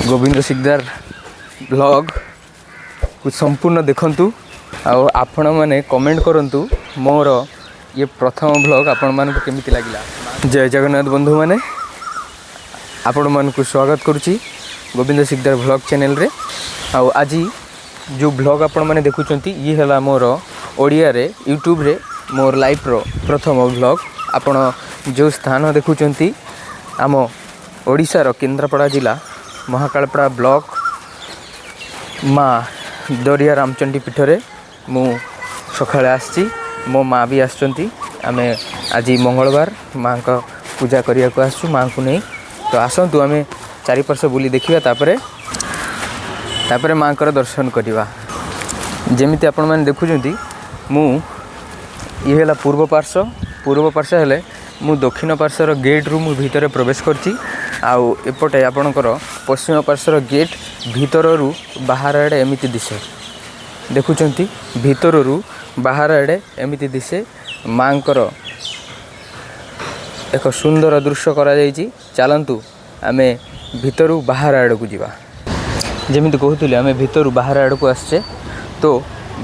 ଗୋବିନ୍ଦ ସିକଦାର ବ୍ଲଗ୍କୁ ସମ୍ପୂର୍ଣ୍ଣ ଦେଖନ୍ତୁ ଆଉ ଆପଣମାନେ କମେଣ୍ଟ କରନ୍ତୁ ମୋର ଇଏ ପ୍ରଥମ ବ୍ଲଗ୍ ଆପଣମାନଙ୍କୁ କେମିତି ଲାଗିଲା। ଜୟ ଜଗନ୍ନାଥ ବନ୍ଧୁମାନେ, ଆପଣମାନଙ୍କୁ ସ୍ୱାଗତ କରୁଛି ଗୋବିନ୍ଦ ସିକଦାର ଭ୍ଲଗ୍ ଚ୍ୟାନେଲରେ। ଆଉ ଆଜି ଯେଉଁ ଭ୍ଲଗ୍ ଆପଣମାନେ ଦେଖୁଛନ୍ତି, ଇଏ ହେଲା ମୋର ଓଡ଼ିଆରେ ୟୁଟ୍ୟୁବରେ ମୋର ଲାଇଫ୍ର ପ୍ରଥମ ଭ୍ଲଗ୍। ଆପଣ ଯେଉଁ ସ୍ଥାନ ଦେଖୁଛନ୍ତି, ଆମ ଓଡ଼ିଶାର କେନ୍ଦ୍ରାପଡ଼ା ଜିଲ୍ଲା ମହାକାଳପଡ଼ା ବ୍ଲକ୍ ମା ଦରିଆ ରାମଚଣ୍ଡୀ ପୀଠରେ ମୁଁ ସକାଳେ ଆସିଛି। ମୋ ମା ବି ଆସିଛନ୍ତି। ଆମେ ଆଜି ମଙ୍ଗଳବାର ମାଙ୍କ ପୂଜା କରିବାକୁ ଆସିଛୁ ମାଙ୍କୁ ନେଇ। ତ ଆସନ୍ତୁ, ଆମେ ଚାରିପାର୍ଶ୍ୱ ବୁଲି ଦେଖିବା, ତାପରେ ତାପରେ ମାଙ୍କର ଦର୍ଶନ କରିବା। ଯେମିତି ଆପଣମାନେ ଦେଖୁଛନ୍ତି, ମୁଁ ଇଏ ହେଲା ପୂର୍ବ ପାର୍ଶ୍ୱ। ପୂର୍ବ ପାର୍ଶ୍ୱ ହେଲେ ମୁଁ ଦକ୍ଷିଣ ପାର୍ଶ୍ୱର ଗେଟ୍ରୁ ମୁଁ ଭିତରେ ପ୍ରବେଶ କରିଛି। ଆଉ ଏପଟେ ଆପଣଙ୍କର ପଶ୍ଚିମ ପାର୍ଶ୍ୱର ଗେଟ୍, ଭିତରରୁ ବାହାର ଆଡ଼େ ଏମିତି ଦିଶେ। ଦେଖୁଛନ୍ତି, ଭିତରରୁ ବାହାର ଆଡ଼େ ଏମିତି ଦିଶେ। ମାଙ୍କର ଏକ ସୁନ୍ଦର ଦୃଶ୍ୟ କରାଯାଇଛି। ଚାଲନ୍ତୁ, ଆମେ ଭିତରୁ ବାହାର ଆଡ଼କୁ ଯିବା। ଯେମିତି କହୁଥିଲି, ଆମେ ଭିତରୁ ବାହାର ଆଡ଼କୁ ଆସିଛେ। ତ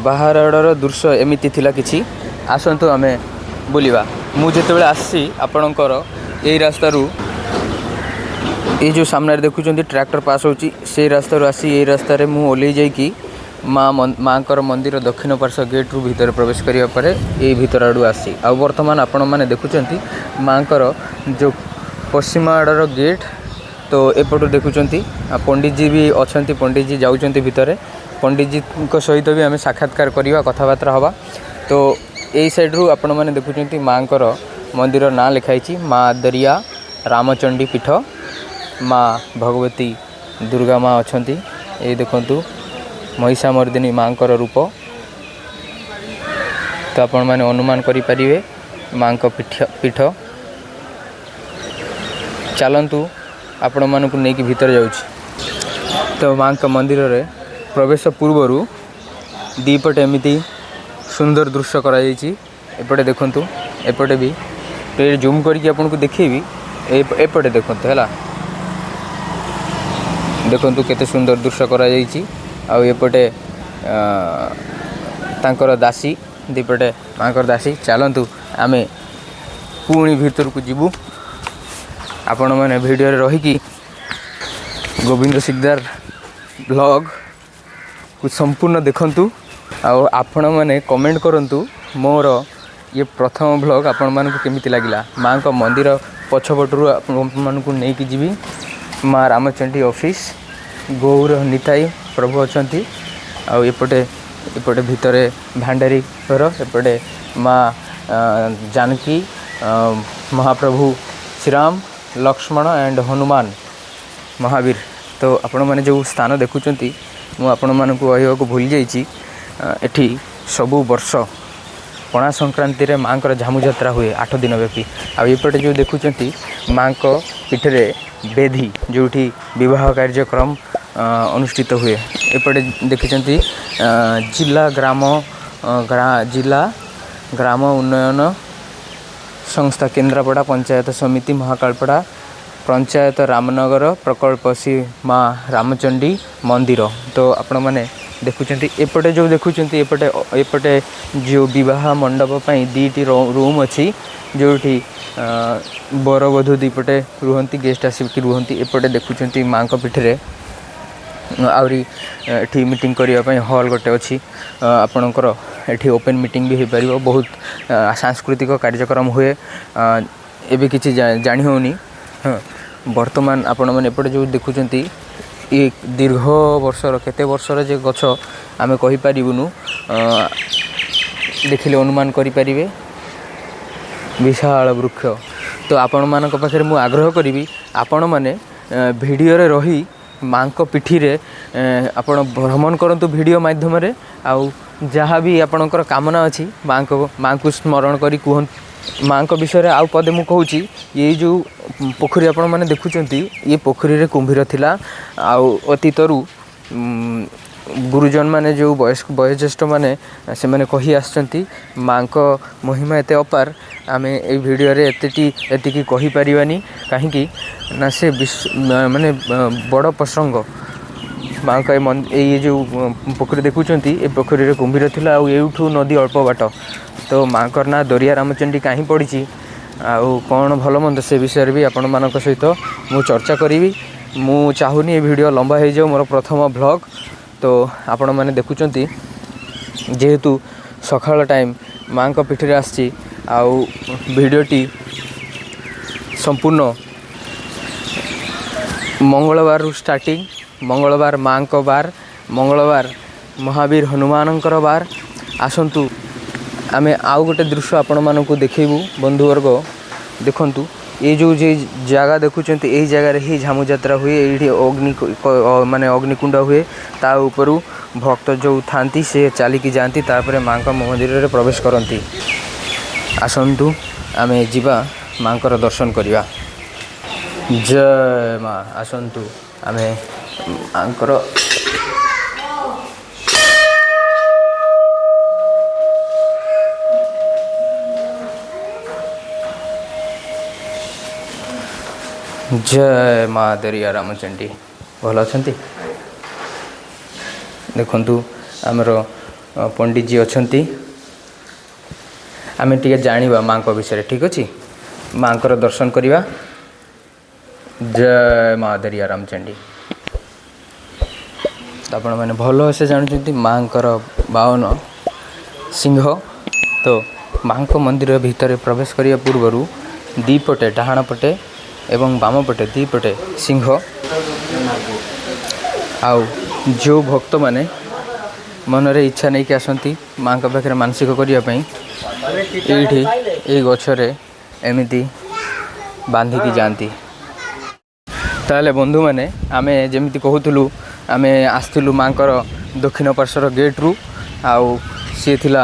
ବାହାର ଆଡ଼ର ଦୃଶ୍ୟ ଏମିତି ଥିଲା କିଛି। ଆସନ୍ତୁ, ଆମେ ବୁଲିବା। ମୁଁ ଯେତେବେଳେ ଆସିଛି, ଆପଣଙ୍କର ଏଇ ରାସ୍ତାରୁ, ଏଇ ଯେଉଁ ସାମ୍ନାରେ ଦେଖୁଛନ୍ତି ଟ୍ରାକ୍ଟର ପାସ୍ ହେଉଛି, ସେଇ ରାସ୍ତାରୁ ଆସି ଏଇ ରାସ୍ତାରେ ମୁଁ ଓହ୍ଲେଇ ଯାଇକି ମାଆଙ୍କର ମନ୍ଦିର ଦକ୍ଷିଣ ପାର୍ଶ୍ୱ ଗେଟ୍ରୁ ଭିତରେ ପ୍ରବେଶ କରିବା ପରେ ଏଇ ଭିତର ଆଡ଼ୁ ଆସିଛି। ଆଉ ବର୍ତ୍ତମାନ ଆପଣମାନେ ଦେଖୁଛନ୍ତି ମାଆଙ୍କର ଯେଉଁ ପଶ୍ଚିମ ଆଡ଼ର ଗେଟ୍। ତ ଏପଟୁ ଦେଖୁଛନ୍ତି, ଆଉ ପଣ୍ଡିତଜୀ ବି ଅଛନ୍ତି। ପଣ୍ଡିତଜୀ ଯାଉଛନ୍ତି ଭିତରେ। ପଣ୍ଡିତଜୀଙ୍କ ସହିତ ବି ଆମେ ସାକ୍ଷାତକାର କରିବା, କଥାବାର୍ତ୍ତା ହେବା। ତ ଏଇ ସାଇଡ଼ରୁ ଆପଣମାନେ ଦେଖୁଛନ୍ତି ମାଆଙ୍କର ମନ୍ଦିର ନାଁ ଲେଖା ହେଇଛି, ମା ଦରିଆ ରାମଚଣ୍ଡୀ ପୀଠ। ମା ଭଗବତୀ ଦୁର୍ଗା ମା ଅଛନ୍ତି। ଏଇ ଦେଖନ୍ତୁ ମହିଷାମର୍ଦିନୀ ମାଙ୍କର ରୂପ। ତ ଆପଣମାନେ ଅନୁମାନ କରିପାରିବେ ମାଙ୍କ ପୀଠ। ଚାଲନ୍ତୁ, ଆପଣମାନଙ୍କୁ ନେଇକି ଭିତରେ ଯାଉଛି। ତ ମାଙ୍କ ମନ୍ଦିରରେ ପ୍ରବେଶ ପୂର୍ବରୁ ଦୁଇପଟେ ଏମିତି ସୁନ୍ଦର ଦୃଶ୍ୟ କରାଯାଇଛି। ଏପଟେ ଦେଖନ୍ତୁ, ଏପଟେ ବି ଜୁମ୍ କରିକି ଆପଣଙ୍କୁ ଦେଖେଇବି। ଏପଟେ ଦେଖନ୍ତୁ, ହେଲା, ଦେଖନ୍ତୁ କେତେ ସୁନ୍ଦର ଦୃଶ୍ୟ କରାଯାଇଛି। ଆଉ ଏପଟେ ତାଙ୍କର ଦାସୀ, ଦୁଇପଟେ ମାଙ୍କର ଦାସୀ। ଚାଲନ୍ତୁ, ଆମେ ପୁଣି ଭିତରକୁ ଯିବୁ। ଆପଣମାନେ ଭିଡ଼ିଓରେ ରହିକି ଗୋବିନ୍ଦ ସିକଦାର ବ୍ଲଗ୍କୁ ସମ୍ପୂର୍ଣ୍ଣ ଦେଖନ୍ତୁ ଆଉ ଆପଣମାନେ କମେଣ୍ଟ କରନ୍ତୁ ମୋର ଇଏ ପ୍ରଥମ ଭ୍ଲଗ୍ ଆପଣମାନଙ୍କୁ କେମିତି ଲାଗିଲା। ମାଆଙ୍କ ମନ୍ଦିର ପଛପଟରୁ ଆପଣମାନଙ୍କୁ ନେଇକି ଯିବି। ମା ରାମଚଣ୍ଡୀ ଅଫିସ୍, ଗୌର ନିତାଇ ପ୍ରଭୁ ଅଛନ୍ତି। ଆଉ ଏପଟେ ଏପଟେ ଭିତରେ ଭାଣ୍ଡାରୀ ଘର, ଏପଟେ ମା ଜାନକୀ, ମହାପ୍ରଭୁ ଶ୍ରୀରାମ, ଲକ୍ଷ୍ମଣ ଆଣ୍ଡ ହନୁମାନ ମହାବୀର। ତ ଆପଣମାନେ ଯେଉଁ ସ୍ଥାନ ଦେଖୁଛନ୍ତି, ମୁଁ ଆପଣମାନଙ୍କୁ କହିବାକୁ ଭୁଲି ଯାଇଛି, ଏଠି ସବୁ ବର୍ଷ ପଣା ସଂକ୍ରାନ୍ତିରେ ମାଆଙ୍କର ଝାମୁ ଯାତ୍ରା ହୁଏ 8 ଦିନ ବ୍ୟାପୀ। ଆଉ ଏପଟେ ଯେଉଁ ଦେଖୁଛନ୍ତି, ମାଆଙ୍କ ପିଠରେ ବେଦୀ, ଯେଉଁଠି ବିବାହ କାର୍ଯ୍ୟକ୍ରମ ଅନୁଷ୍ଠିତ ହୁଏ। ଏପଟେ ଦେଖିଛନ୍ତି, ଜିଲ୍ଲା ଗ୍ରାମ ଉନ୍ନୟନ ସଂସ୍ଥା, କେନ୍ଦ୍ରାପଡ଼ା ପଞ୍ଚାୟତ ସମିତି, ମହାକାଳପଡ଼ା ପଞ୍ଚାୟତ, ରାମନଗର ପ୍ରକଳ୍ପ, ଶ୍ରୀ ମା ରାମଚଣ୍ଡୀ ମନ୍ଦିର। ତ ଆପଣମାନେ ଦେଖୁଛନ୍ତି, ଏପଟେ ଯେଉଁ ଦେଖୁଛନ୍ତି, ଏପଟେ ଏପଟେ ଯେଉଁ ବିବାହ ମଣ୍ଡପ ପାଇଁ ଦୁଇଟି ରୁମ୍ ଅଛି, ଯେଉଁଠି ବରବଧୂ ଦୁଇପଟେ ରୁହନ୍ତି, ଗେଷ୍ଟ ଆସିକି ରୁହନ୍ତି। ଏପଟେ ଦେଖୁଛନ୍ତି ମାଆଙ୍କ ପିଠିରେ ଆହୁରି ଏଠି ମିଟିଂ କରିବା ପାଇଁ ହଲ୍ ଗୋଟେ ଅଛି। ଆପଣଙ୍କର ଏଠି ଓପେନ୍ ମିଟିଂ ବି ହେଇପାରିବ। ବହୁତ ସାଂସ୍କୃତିକ କାର୍ଯ୍ୟକ୍ରମ ହୁଏ। ଏବେ କିଛି ଜାଣି ହେଉନି। ହଁ, ବର୍ତ୍ତମାନ ଆପଣମାନେ ଏପଟେ ଯେଉଁ ଦେଖୁଛନ୍ତି, ଇଏ ଦୀର୍ଘ ବର୍ଷର, କେତେ ବର୍ଷର ଯେ ଗଛ ଆମେ କହିପାରିବୁନୁ। ଦେଖିଲେ ଅନୁମାନ କରିପାରିବେ, ବିଶାଳ ବୃକ୍ଷ। ତ ଆପଣମାନଙ୍କ ପାଖରେ ମୁଁ ଆଗ୍ରହ କରିବି, ଆପଣମାନେ ଭିଡ଼ିଓରେ ରହି ମାଙ୍କ ପିଠିରେ ଆପଣ ଭ୍ରମଣ କରନ୍ତୁ ଭିଡ଼ିଓ ମାଧ୍ୟମରେ। ଆଉ ଯାହା ବି ଆପଣଙ୍କର କାମନା ଅଛି, ମାଙ୍କୁ ସ୍ମରଣ କରି କୁହନ୍ତୁ ମାଙ୍କ ବିଷୟରେ। ଆଉ ପଦେ ମୁଁ କହୁଛି, ଏଇ ଯେଉଁ ପୋଖରୀ ଆପଣମାନେ ଦେଖୁଛନ୍ତି, ଇଏ ପୋଖରୀରେ କୁମ୍ଭୀର ଥିଲା। ଆଉ ଅତୀତରୁ ଗୁରୁଜନମାନେ, ଯେଉଁ ବୟସ୍କ ବୟୋଜ୍ୟେଷ୍ଠମାନେ, ସେମାନେ କହି ଆସିଛନ୍ତି, ମାଆଙ୍କ ମହିମା ଏତେ ଅପାର। ଆମେ ଏଇ ଭିଡ଼ିଓରେ ଏତିକି କହିପାରିବାନି, କାହିଁକି ନା ସେ ବିଶ୍ୱ ମାନେ ବଡ଼ ପ୍ରସଙ୍ଗ। ମାଆଙ୍କ ଏ ଏଇ ଯେଉଁ ପୋଖରୀ ଦେଖୁଛନ୍ତି, ଏ ପୋଖରୀରେ କୁମ୍ଭୀର ଥିଲା ଆଉ ଏଇଠୁ ନଦୀ ଅଳ୍ପ ବାଟ। ତ ମାଆଙ୍କର ନାଁ ଦରିଆ ରାମଚଣ୍ଡୀ କାହିଁ ପଡ଼ିଛି ଆଉ କ'ଣ ଭଲ ମନ୍ଦ, ସେ ବିଷୟରେ ବି ଆପଣମାନଙ୍କ ସହିତ ମୁଁ ଚର୍ଚ୍ଚା କରିବି। ମୁଁ ଚାହୁଁନି ଏ ଭିଡ଼ିଓ ଲମ୍ବା ହେଇଯାଉ, ମୋର ପ୍ରଥମ ଭ୍ଲଗ୍। ତ ଆପଣମାନେ ଦେଖୁଛନ୍ତି, ଯେହେତୁ ସକାଳ ଟାଇମ୍, ମାଆଙ୍କ ପିଠିରେ ଆସିଛି ଆଉ ଭିଡ଼ିଓଟି ସମ୍ପୂର୍ଣ୍ଣ ମଙ୍ଗଳବାରରୁ ଷ୍ଟାର୍ଟିଂ। ମଙ୍ଗଳବାର ମାଆଙ୍କ ବାର, ମଙ୍ଗଳବାର ମହାବୀର ହନୁମାନଙ୍କର ବାର। ଆସନ୍ତୁ, ଆମେ ଆଉ ଗୋଟେ ଦୃଶ୍ୟ ଆପଣମାନଙ୍କୁ ଦେଖେଇବୁ। ବନ୍ଧୁବର୍ଗ, ଦେଖନ୍ତୁ, ଏଇ ଯେଉଁ ଯେ ଜାଗା ଦେଖୁଛନ୍ତି, ଏଇ ଜାଗାରେ ହିଁ ଝାମୁ ଯାତ୍ରା ହୁଏ। ଏଇଠି ଅଗ୍ନି ମାନେ ଅଗ୍ନିକୁଣ୍ଡ ହୁଏ। ତା ଉପରୁ ଭକ୍ତ ଯେଉଁ ଥାଆନ୍ତି, ସେ ଚାଲିକି ଯାଆନ୍ତି, ତାପରେ ମାଆଙ୍କ ମନ୍ଦିରରେ ପ୍ରବେଶ କରନ୍ତି। ଆସନ୍ତୁ, ଆମେ ଯିବା, ମାଆଙ୍କର ଦର୍ଶନ କରିବା। ଜୟ ମା। ଆସନ୍ତୁ, ଆମେ ମାଆଙ୍କର ଜୟ ମା ଦରିଆ ରାମଚଣ୍ଡୀ। ଭଲ ଅଛନ୍ତି? ଦେଖନ୍ତୁ, ଆମର ପଣ୍ଡିତଜୀ ଅଛନ୍ତି। ଆମେ ଟିକେ ଜାଣିବା ମାଆଙ୍କ ବିଷୟରେ। ଠିକ୍ ଅଛି, ମାଆଙ୍କର ଦର୍ଶନ କରିବା। ଜୟ ମା ଦରିଆ ରାମଚଣ୍ଡୀ। ତ ଆପଣମାନେ ଭଲସେ ଜାଣୁଛନ୍ତି, ମାଆଙ୍କର ବାହନ ସିଂହ। ତ ମାଆଙ୍କ ମନ୍ଦିର ଭିତରେ ପ୍ରବେଶ କରିବା ପୂର୍ବରୁ ଦୁଇ ପଟେ, ଡାହାଣ ପଟେ ଏବଂ ବାମ ପଟେ, ଦୁଇ ପଟେ ସିଂହ। ଆଉ ଯେଉଁ ଭକ୍ତମାନେ ମନରେ ଇଚ୍ଛା ନେଇକି ଆସନ୍ତି ମାଆଙ୍କ ପାଖରେ ମାନସିକ କରିବା ପାଇଁ, ଏଇଠି ଏଇ ଗଛରେ ଏମିତି ବାନ୍ଧିକି ଯାଆନ୍ତି। ତାହେଲେ ବନ୍ଧୁମାନେ, ଆମେ ଯେମିତି କହୁଥିଲୁ, ଆମେ ଆସିଥିଲୁ ମାଆଙ୍କର ଦକ୍ଷିଣ ପାର୍ଶ୍ୱର ଗେଟ୍ରୁ ଆଉ ସିଏ ଥିଲା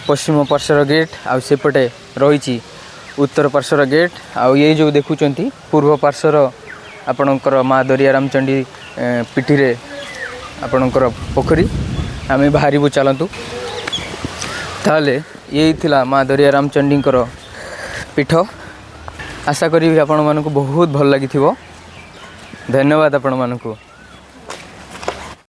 ପଶ୍ଚିମ ପାର୍ଶ୍ୱର ଗେଟ୍, ଆଉ ସେପଟେ ରହିଛି ଉତ୍ତର ପାର୍ଶ୍ୱର ଗେଟ୍। ଆଉ ଏଇ ଯେଉଁ ଦେଖୁଛନ୍ତି, ପୂର୍ବ ପାର୍ଶ୍ୱର ଆପଣଙ୍କର ମା ଦରିଆ ରାମଚଣ୍ଡୀ ପିଠିରେ ଆପଣଙ୍କର ପୋଖରୀ। ଆମେ ବାହାରିବୁ, ଚାଲନ୍ତୁ। ତାହେଲେ ଏଇ ଥିଲା ମା ଦରିଆ ରାମଚଣ୍ଡୀଙ୍କର ପୀଠ। ଆଶା କରିବି ଆପଣମାନଙ୍କୁ ବହୁତ ଭଲ ଲାଗିଥିବ। ଧନ୍ୟବାଦ ଆପଣମାନଙ୍କୁ।